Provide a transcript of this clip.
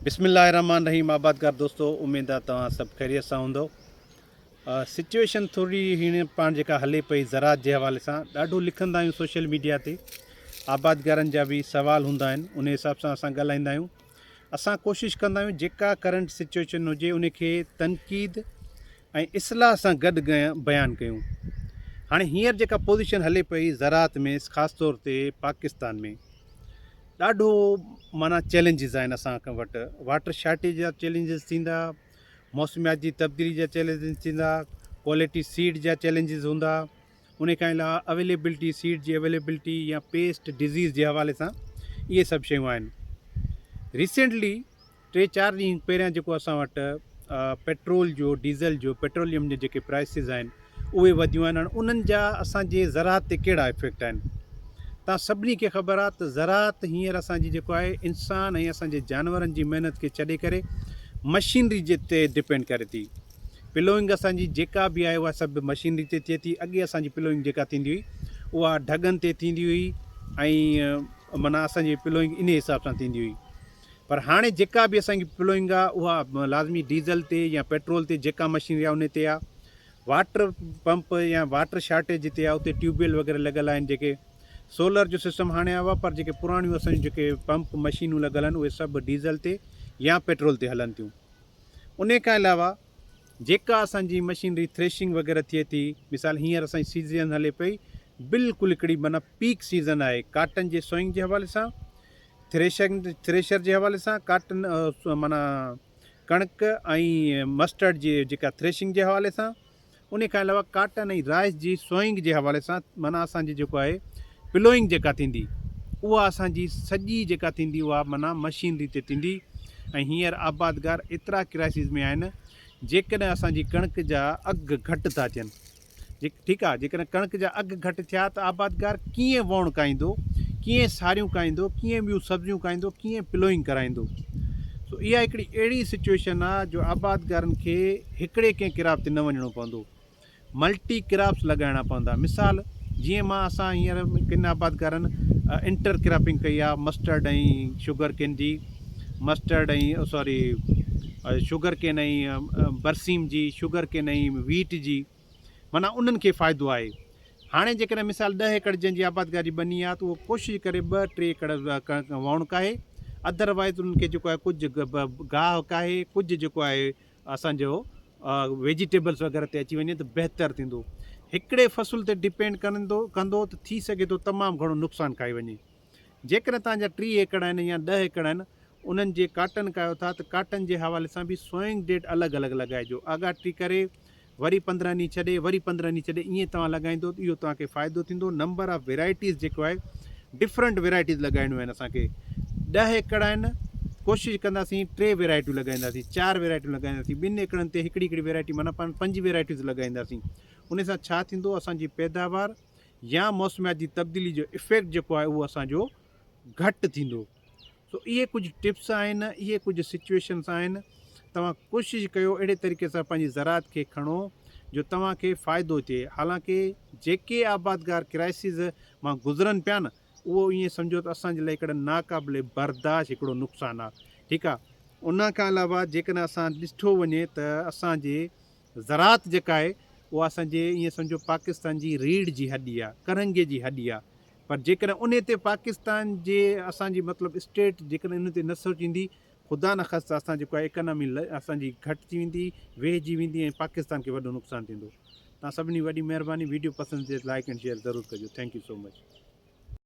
بسم الله الرحمن الرحيم آبادگار دوستو اميد آ توهان سڀ خيريت سان هوندو سچويشن ٿوري هيڻ پاڻ جيڪا هلي پئي زراعت جي حوالي سان ڏاڍو لکندا آهيون سوشل ميڊيا تي آبادگارن جا به سوال هوندا آهن ان حساب سان اسان ڳالهائيندا آهيون اسان ڪوشش ڪندا آهيون جيڪا ڪرنٽ سچويشن هجي ان کي تنقيد ۽ اصلاح سان گڏ بيان ڪيون هاڻي هينئر جيڪا پوزيشن هلي پئي زراعت ۾ خاص طور تي پاڪستان ۾ ڏاڍو معنيٰ چئلينجز آهن اسان وٽ واٽر شارٽيج جا چئلينجز ٿيندا موسميات جي تبديلي جا چئلينجز ٿيندا ڪوالٽي سيڊ جا چئلينجز هوندا ان کان علاوه اويليبلٽي سيڊ جي اويليبلٽي يا پيسٽ ڊزيز جي حوالي سان اهي سڀ شيون آهن ريسينٽلي ٽي چار ڏينهن پهريان جيڪو اسان وٽ پيٽرول جو ڊيزل جو پيٽروليم جا جيڪي پرائسز آهن اهي وڌيون آهن هاڻي انهن جا اسان جي زراعت تي ڪهڙا افيڪٽ آهن تان سڀني کي خبر آهي ته زراعت هينئر اسان جي جيڪو آهي انسان ۽ اسان جي جانورن جي محنت کي ڇڏي ڪري مشينري جي تي ڊپينڊ ڪري ٿي پلوئنگ اسان جي جيڪا به آهي اها سڀ مشينري تي ٿئي ٿي اڳي اسان جي پلوئنگ جيڪا ٿيندي هئي اها ڍڳن تي ٿيندي هئي ۽ معنيٰ اسان جي پلوئنگ انهي حساب سان ٿيندي هئي پر هاڻي جيڪا به اسان جي پلوئنگ آ اها لازمي ڊيزل تي يا پيٽرول تي جيڪا مشينري آ ان تي آ واٽر پمپ يا واٽر شارٽيج جتي آ اتي ٽيوب ويل وغيره لڳل آهن جيڪي سولر جو سسٽم هاڻي آيو آ پر جيڪي پراڻيون اسان جون جيڪي پمپ مشينون لڳل آهن اهي سڀ ڊيزل تي يا پيٽرول تي هلن ٿيون ان کان علاوه جيڪا اسان جي مشينري ٿريشنگ وغيره ٿئي ٿي مثال هينئر اسان جي سيزن هلي پئي بلڪل هڪڙي معنيٰ پيڪ سيزن آهي ڪاٽن جي سوئنگ جي حوالي سان ٿريشنگ ٿريشر جي حوالي سان ڪاٽن معنيٰ ڪڻڪ ۽ مسٽرڊ جي جيڪا ٿريشنگ جي حوالي سان ان کان علاوه ڪاٽن ۽ رائس جي سوئنگ جي حوالي سان معنيٰ اسان جي جيڪو آهي پلوئنگ جيڪا ٿيندي اها اسان جي سڄي جيڪا ٿيندي اها معنيٰ مشينري تي ٿيندي ۽ هينئر آبادگار ايترا ڪرائسز ۾ آهن جيڪڏهن اسان جي ڪڻڪ جا اگهه گهٽ ٿا ٿين ٺيڪ آ جيڪڏهن ڪڻڪ جا اگهه گهٽ ٿيا ته آبادگار ڪيئن ووڻ ڪاهيندو، ڪيئن ساريون ڪاهيندو، ڪيئن ٻيون سبزيون ڪاهيندو، ڪيئن پلوئنگ ڪرائيندو. سو اها هڪڙي اهڙي سچوئيشن آ جو آبادگارن کي هڪڙي ڪنهن ڪراپ تي نه وڃڻو پوندو. ملٽي ڪراپس لڳائڻا پوندا. مثال جيئن مان اسان هينئر ڪن آبادگارن انٽر ڪراپنگ ڪئي آ مسٽرڊ ۽ شگر ڪين جي، مسٽرڊ ۽ سوري شگر ڪين ۽ برسيم جي، شگر ڪين ۽ ويٽ جي. معنيٰ انهن کي فائدو آهي. هاڻي جيڪڏهن مثال ڏهه ايڪڙ جنهن جي آبادگار جي ٻني آهي ته اهو ڪوشش ڪري ٻه ٽي ايڪڙ ووڻ ڪاهي ادر وائز انهن کي جيڪو آهي ڪجهه گاهه ڪاهي ڪجهه جيڪو آهي اسان جو ويجيٽيبلس وغيره تي اچي وڃي ته بهتر ٿيندو. هڪڙي فصل تي ڊپينڊ ڪندو ڪندو ته ٿي سگهي ٿو تمام گهڻو نقصان کائي وڃي. جيڪڏهن توهان جا 30 ايڪڙ آهن يا ڏهه ايڪڙ آهن انهن جي ڪاٽن ڪاهيو ٿا ته ڪاٽن جي حوالي سان به سوئنگ ڊيٽ الڳ الڳ لڳائجو آڳاٽي ڪري وري 15 ڏينهن ڇڏي وري 15 ڏينهن ڇڏي ائين توهان لڳائيندو ته اهو توهان کي فائدو ٿيندو نمبر آف ويرائٽيز جيڪو آهي ڊفرنٽ ويرائٽيز لڳائڻيون آهن اسان کي 10 ايڪڙ آهن ڪوشش ڪنداسين ٽي ويرائٽيون لڳائينداسين چار ويرائٽيون لڳائينداسين ٻن ايڪڙن تي هڪڙي هڪڙي ويرائٽي معنيٰ پاڻ پنج ويرائٽيز لڳائينداسين ان سان ڇا ٿيندو اسان جي پيداوار يا موسميات جي تبديلي جو افيڪٽ جيڪو آهي اهو اسان جو گهٽ ٿيندو سو اهي ڪجهه ٽپس آهن اهي ڪجهه سچويشنس آهن توهان ڪوشش ڪيو اهڙي طريقي سان پنهنجي زراعت کي کڻو جو توهان کي فائدو ٿئي حالانڪه جيڪي آبادگار ڪرائسز مان گذرن پيا نه اهو ائين سمجهو ته اسان جي لاء هڪڙو ناقابل برداشت هڪڙو نقصان آهي ٺيڪ آهي ان کان علاوه جيڪڏهن اسان ڏٺو وڃي ته اسان جي زراعت جيڪا آهي اها اسان جي ائين سمجهو پاڪستان جي ريڙهه جي هڏي آهي، ڪرنگهي جي هڏي آهي پر جيڪڏهن انهي تي پاڪستان جي اسان جي مطلب اسٽيٽ جيڪڏهن انهي تي نه سوچيندي خدا نخواسته اسان جيڪو آهي اڪانامي اسان جي گهٽ ٿي ويندي ويهجي ويندي ۽ پاڪستان کي وڏو نقصان ٿيندو. توهان سڀني وڏي مهرباني ويڊيو پسند اچي ته لائيڪ اينڊ شيئر ضرور ڪجو thank you so much.